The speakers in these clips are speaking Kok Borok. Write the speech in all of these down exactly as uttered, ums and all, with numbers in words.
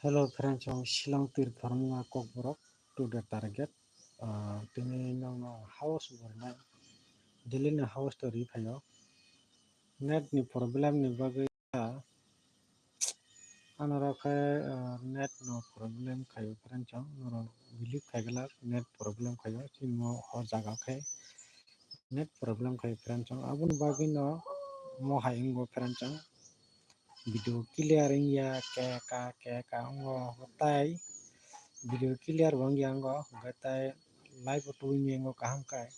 Hello friends, ang Shillong tir phormung a Kokborok to the target. Ah, tini nokno house bo rinai, daily ni house to ri phaio. Net ni problem ni bagwi ta, ano rok khe, ah, net no problem khaio friends, ang norok believe khai glak net problem khaio, chini mo o jaga khe net problem khaio friends, ang aboni bagwi no mo hai wngbo friends, ang video clear wngya, keka keka wngo, tai video clear bo wngya wngo, hwnkhe tai live o tubui maya wngo kaham khe.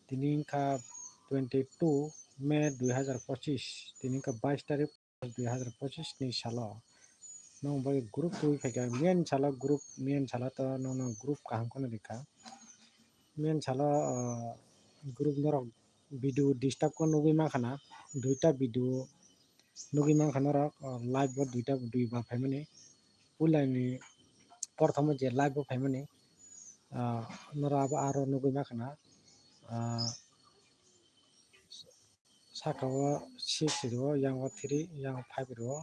Tini wngkha twenty two May dui hazar pochis, tini wngkha bais tarik dui hazar pochis ni salo. Nokni bagwi group tubui phaikha, miyani salo group, miyani salo to nokno group kaham kheno rikha. Miyani salo, ah, group norok video disturb khe nugwi mankha na, duita video nugwi mankha norok, ah, live bo duita dui ba phaimani, puilani porthomo je live bo phaimani, ah, norok abo aro nugwi mankha na, ah, saka o six rwo, yang o three, yang o five rwo,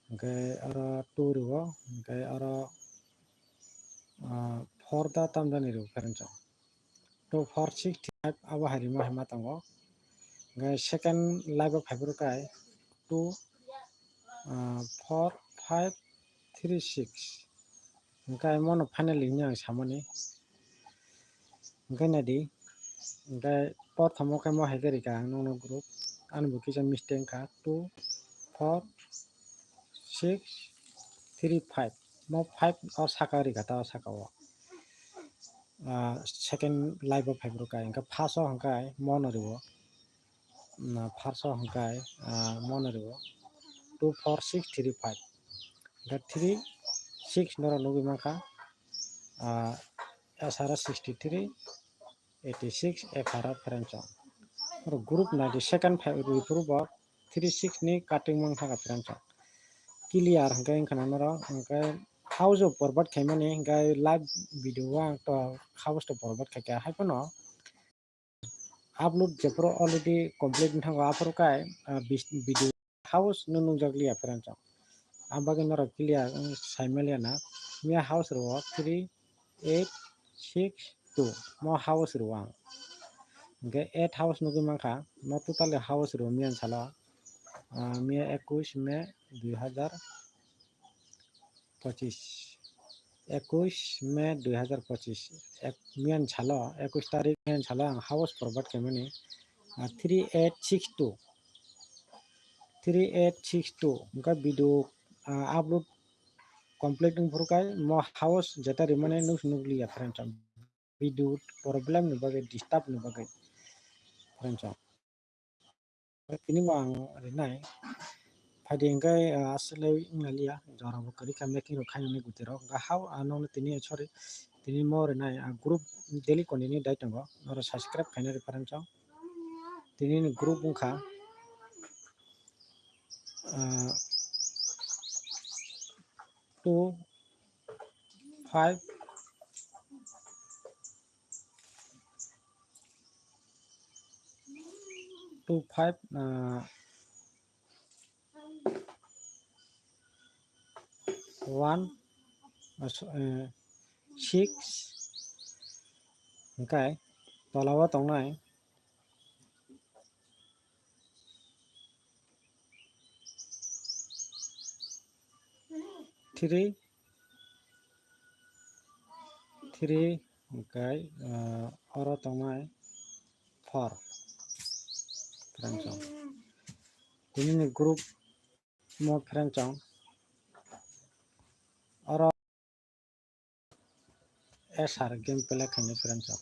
hwnkhe aro two rwo, hwnkhe aro, ah, four da tamjani rwo friends o. Two, four, six, five abo hai rimo hai ma tongo. Hwnkhe second live o phaiphuru kai two, ah, four, five, three, six. Hwnkhe mono finally hwnwi ang samani. Hwnkhe naidi, hwnkhe porthomo khe mo hai khe rikha ang nokno group, ani bo kisa mistake wngkha, two, four, six, three, five. Mo five o saka rikha ta o saka o. Ah, second live o phaiphuru kai, hwnkhe first o hwnkhe mono rwo. Na, first o hwnkhe, ah, mono rwo two four six three five. Hwnkhe three six norok nugwi mankha, ah, S R sixty three eighty six F R friends o. Oro group naidi second phai rwi phuru bo three six ni cutting mankha friends o. Clear hwnkhe wngkha na norok, hwnkhe house o forward khaimani, hwnkhe live video o ang to house to forward khaikha, haiphano upload jephuru already complete wngthango, aphuru kai, ah, bis-, video house no nukjakliya friends o. Ang bagwi norok clear wng saimaliya na, miya house rwo three eight six two mo house rwo ang. Hwnkhe eight house nugwi mankha, mo totally house rwo miyan salo, ah, miya ekush May dui hazar pochis, ekush May dui hazar pochis, ek-, miyan salo, ekush tarik miyan salo ang house forward khaimani, ah, three eight six two, three eight six two, hwnkhe video, ah, upload complete wngphuru kai mo house jeta rimani nuk-, nukliya friends o, video problem ni bagwi, disturb ni bagwi friends o. Tini bo ang rinai. Phaidi hwnkhe, ah, aswk le wnglalia, jora bo kwrwi kha making rok khainani guti rok. Hwnkhe hao, ah, nokno tini, sorry, tini mo rinai, ah, group daily continue dai tongo. Norok subscribe khainani friends o. Tini ni group wngkha, ah, two five two five, ah, one, ah, so, eh, six, hwnkhe tola o tongnai three, three, hwnkhe, ah, oro tongnai four, friends o. Tini ni group mo friends o. Oro S R game play khainai friends o.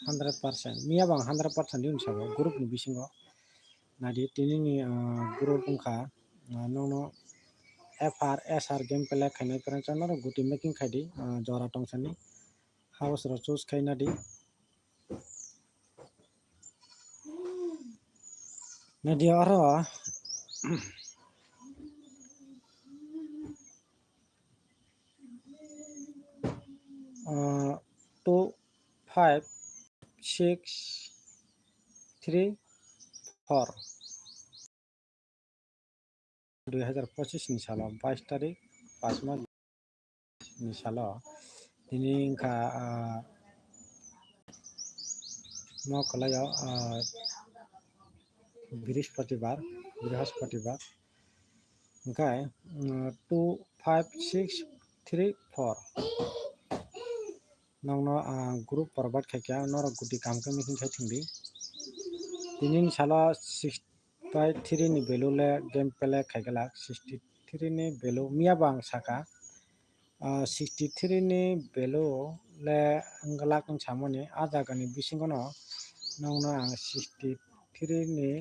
Hundred percent. Miya bang hundred percent yun sabo group ni bisingo. Naidi tini ni, ah, group wngkha, ah, nokno F R S R game play khainai friends o norok guti making khaidi, ah, jora tongsani house rok choose khaina di. Naidi oro, ah, two five six three four. Dui hazar pochis ni salo bais tarik pasma ni salo tini wngkha, ah, mo kwlaio, ah, Brihospatibar, Brihospatibar. Hwnkhe, mm, two five six three four. Nokno ang group forward khaikha, norok guti kaham khe meeting khai thwngdi. Tini ni salo six by three ni value le game play khaiglak, sixty three ni value miya bo ang sakha. Ah, sixty three ni value le wngglak wng samani, ah jaga ni bisingo no nokno ang sixty three ni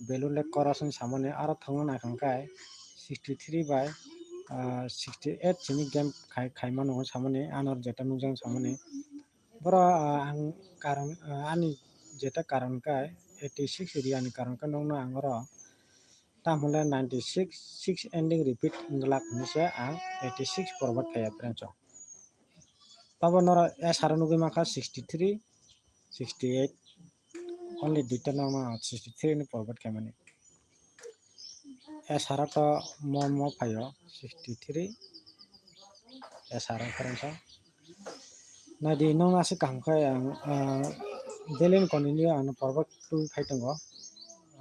value le cross wng samani, aro thwngna naikha khe sixty three by, ah, sixty eight simi game khai, khai mano wng samani, ano jeta nukjak wng samani. Boro, ah, ang karon, ah, ani jeta karon khe eighty six area ni karon khe nokno ang oro tamo le ninety six, six ending repeat wngglak hinwi se ang eighty six forward khaiya friends o. Tabo noro S R o nugwi mankha sixty three, sixty eight, only duita nokno ang sixty three ni forward khaimani. S R o to mo, mo phaio sixty three, S R o friends o. Naidi nokno aswk kaham khe ang, ah, daily ni continue ano forward tubui phai tongo,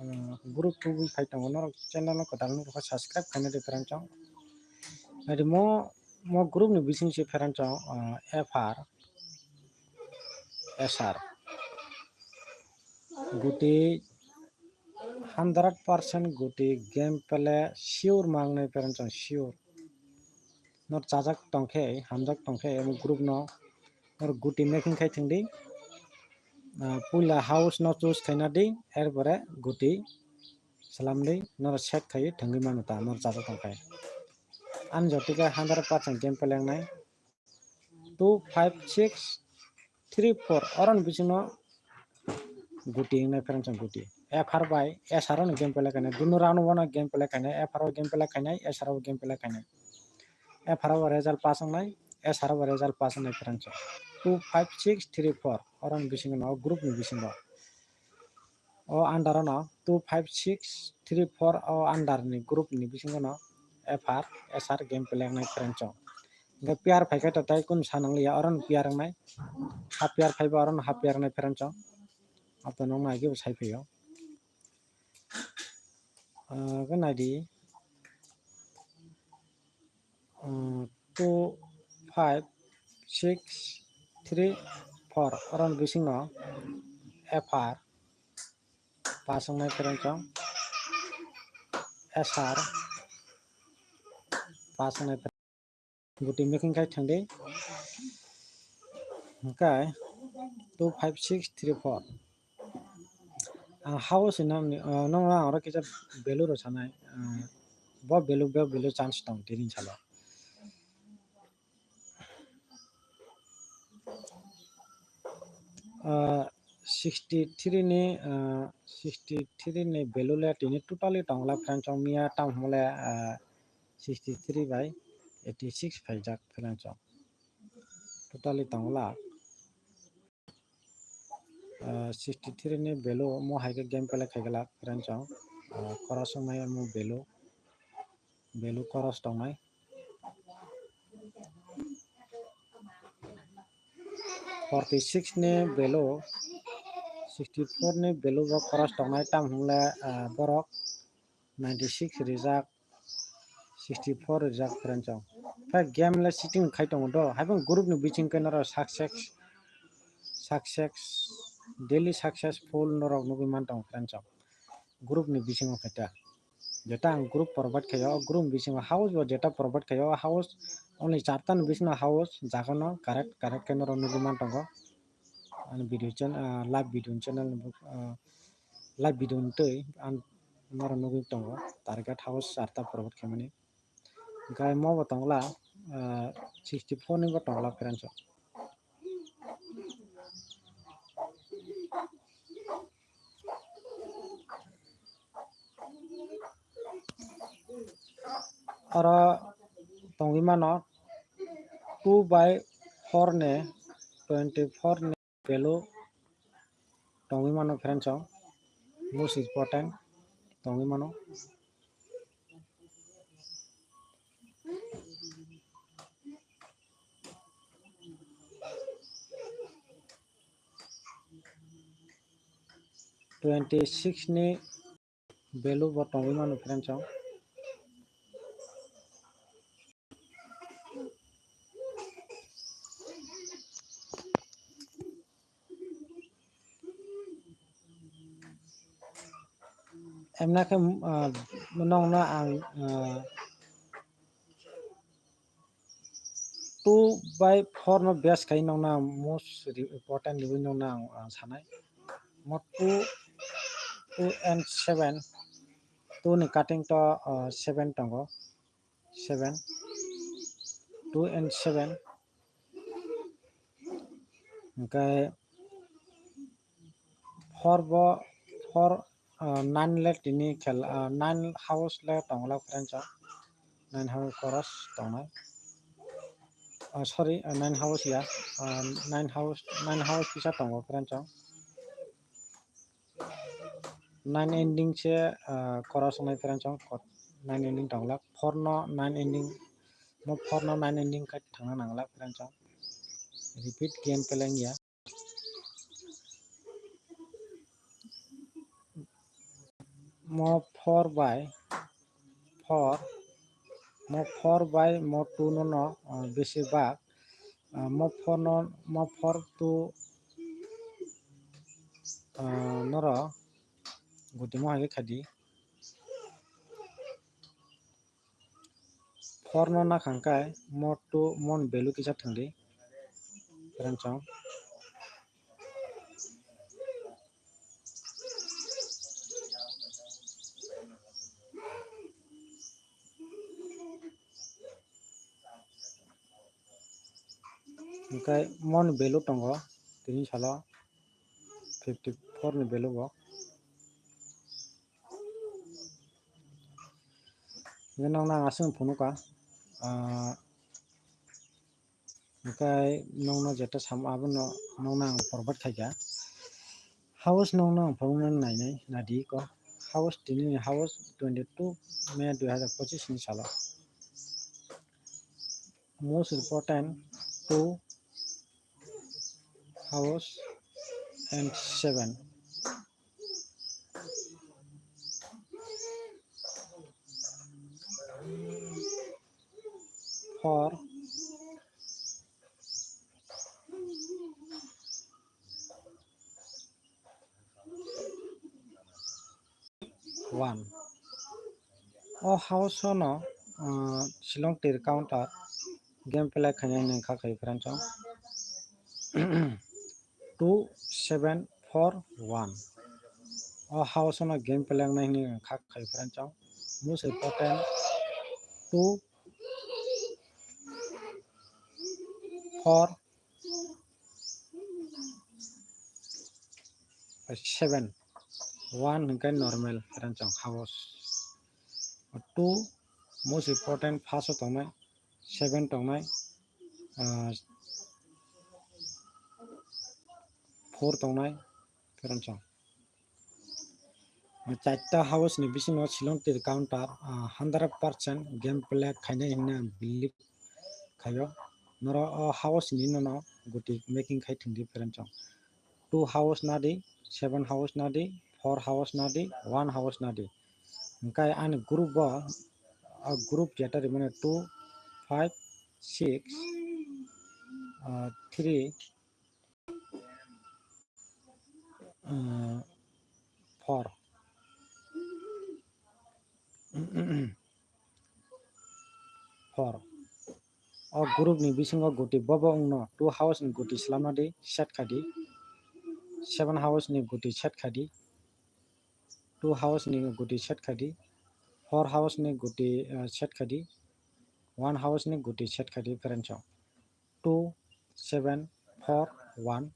ah, group tubui phai tongo, norok channel no kwtal nukha subscribe khaina di friends o. Naidi mo, mo group ni bising se friends o, ah, F R, S R. Guti hundred percent guti game play sure mangnai friends o sure. Nor chajak tongkhe, hamjak tongkhe, emo group no nor guti making khai thwngdi. Ah, puila house no choose khaina di, erpore guti salam di, nor set khai thwngwi mano ta, nor chajak tongkhe. Ani jotike hundred percent game play wngnai. Two five six three four, oroni bisingno guti wngnai friends o guti. F R by S R o no game play khainai, duno round o no game play khainai, F R o game play khainai, S R o game play khainai. F R o result pass wngnai, S R o result pass wngnai friends o. Two five six three four, oroni bisingo no, o group ni bisingo. O under o no two five six three four o under ni group ni bisingo no F R, S R game play wngnai friends o. Hingke player phaikhe to tai kunu sa nangliya, oro no player wngnai. Half player phaiba oro no half player wngnai friends o. Ato nokno agebo sai phaio. Ah, khe naidi. Ah, two five six three four, oroni bisingno F R pass wngnai friends o, S R pass wngnai friends o. Guti making khai thangdi. Hingke two five six three four. Ang house hinwi, ah, nokno ang oro kisa value rw sanai, ah, bo value, bo value chance tong tini salo. Ah, sixty three ni, ah, sixty three ni value le tini totally tongla friends o, miya tamo le, ah, sixty three by eighty six phaijak friends o. Totally tongla. Ah, sixty three ni value mo hai khe game play khaiglak friends o. Ah, cross wngnai mo value, value cross tongnai. Forty six ni value, sixty four ni value bo cross tongnai, tamo hwnle, ah, borok ninety six rijak, sixty four rijak friends o. Khe game le cheating khai tongo do, haibang group ni bising khe norok success, success, daily successful norok nugwi man tongo friends o. Group ni bisingo khe ta. Jeta ang group provide khaio, o group ni bisingo house bo jeta provide khaio, o house only charta ni bisingo house jaga no correct, correct khe norok nugwi man tongo. Ani video channel, ah, live video channel ni, ah, live video ni twi ang norok nugwi tongo, target house charta provide khaimani. Hingke mo bo tongla, ah, sixty four ni bo tongla friends o. Oro tongwi mano two by four ni, twenty four ni value tongwi mano friends o, most important tongwi mano. twenty six ni value bo tongwi mano friends o. Emna khe, ah, nokno ang, ah, two by four no base khai nokno ang most important riwi nokno ang, ah, sanai. Mo two, two and seven, two ni cutting to, ah, seven tongo. Seven, two and seven. Hwnkhe four bo, four, ah, nine le tini khel, ah, nine house le tongla friends o. Nine house chorus tongnai. Ah, sorry, ah, nine house ya. Ah, nine house, nine house kisa tongo friends o. Nine ending se, ah, chorus wngnai friends o. Nine ending tongla. Four no nine ending, mo four no nine ending khe thangna nangla friends o. Repeat game pele wngya. Mo four by four, mo four by mo two no no, ah, besi bak, ah, mo four no, mo four two, ah, noro gutimo hai khe khadi. Four no nakhang khe mo two mon value kisa thwngdi. Friends o. Hwnkhe mon value tongo tini salo fifty four ni value bo. Hwnkhe nokno ang aswk phunukha, ah, hwnkhe nokno jeta samo abono nokno ang forward khaikha. House nokno ang phunuknani nainai, nadi ko. House tini ni house twenty two May dui hazar pochis ni salo. Most important two house and seven. Four, one. O house no, uh, Shillong Tir Counter game play khainai nang kha khai friends o. Two seven four one. O house no game play wngnai hwnwi ang kha khai friends o. Most important two four seven. One hwnkhe normal friends o house. Two most important first o tongnai, seven tongnai, ah, four tongnai, friends o. Charta house ni bisingo Shillong Tir Counter, ah, hundred percent game play khainai hinwi ang believe khaio. Norok o house ni nono guti making khai thwngdi friends o. Two house nadi, seven house nadi, four house nadi, one house nadi. Hwnkhe ani group o, ah, group jeta rimani two, five, six, ah, three, ah, four. Four. O group ni bisingo guti bobo wngno two house ni guti swlamna di, set kha di. Seven house ni guti set kha di. Two house ni guti set kha di. Four house ni guti, ah, set kha di. One house ni guti set kha di friends o. Two seven four one,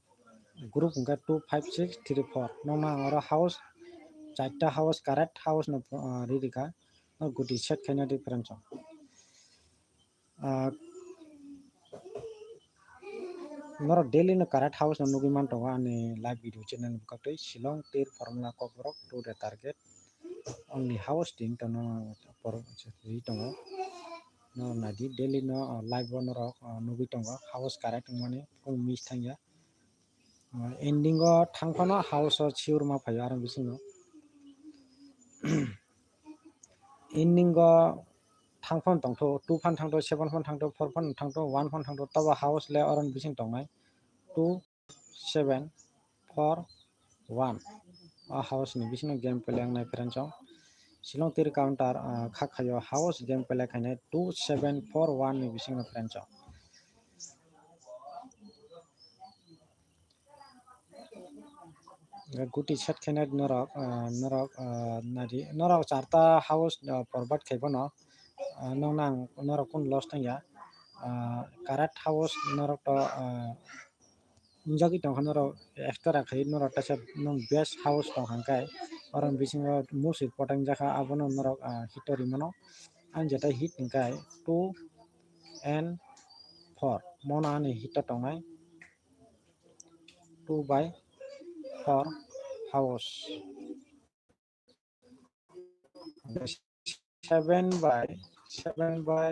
group hwnkhe two five six three four. Nokno ang oro house, charta house, correct house no, ah, ri rikha. No guti set khaina di friends o. Ah, norok daily no correct house no nugwi man tongo ani live video channel ni bwkhaktwi Shillong Tir Formula Kokborok to the target. Only house tin tono por ri tongo. No nadi daily no, ah, live o norok, ah, nugwi tongo house correct wngmani phone miss thangya. Ending o thang phano house o sure ma phaio aro bisingo. Ending o thang phano tongtho, two phan thangtho, seven phan thangtho, four phan thangtho, one phan thangtho, tobo house le oro ni bising tongnai two seven four one. O house ni bisingo game play wngnai friends o. Shillong Tir Counter, ah, kha khaio house game play khainai two seven four one ni bisingo friends o. Guti set khainai norok, ah, norok, ah, nadi, norok charta house, ah, forward khai bono, ah, nong nang norok kun loss tangya. Ah, correct house norok to, ah, Jagwi tongkha norok extra khe norok teisa nung best house tong hangkai oro bisingo musi poteng jakha abono norok, ah, hit rwi mano. Ang jetai hit hingkai two and four mono ani hit tongnai two by four house. Seven by, seven by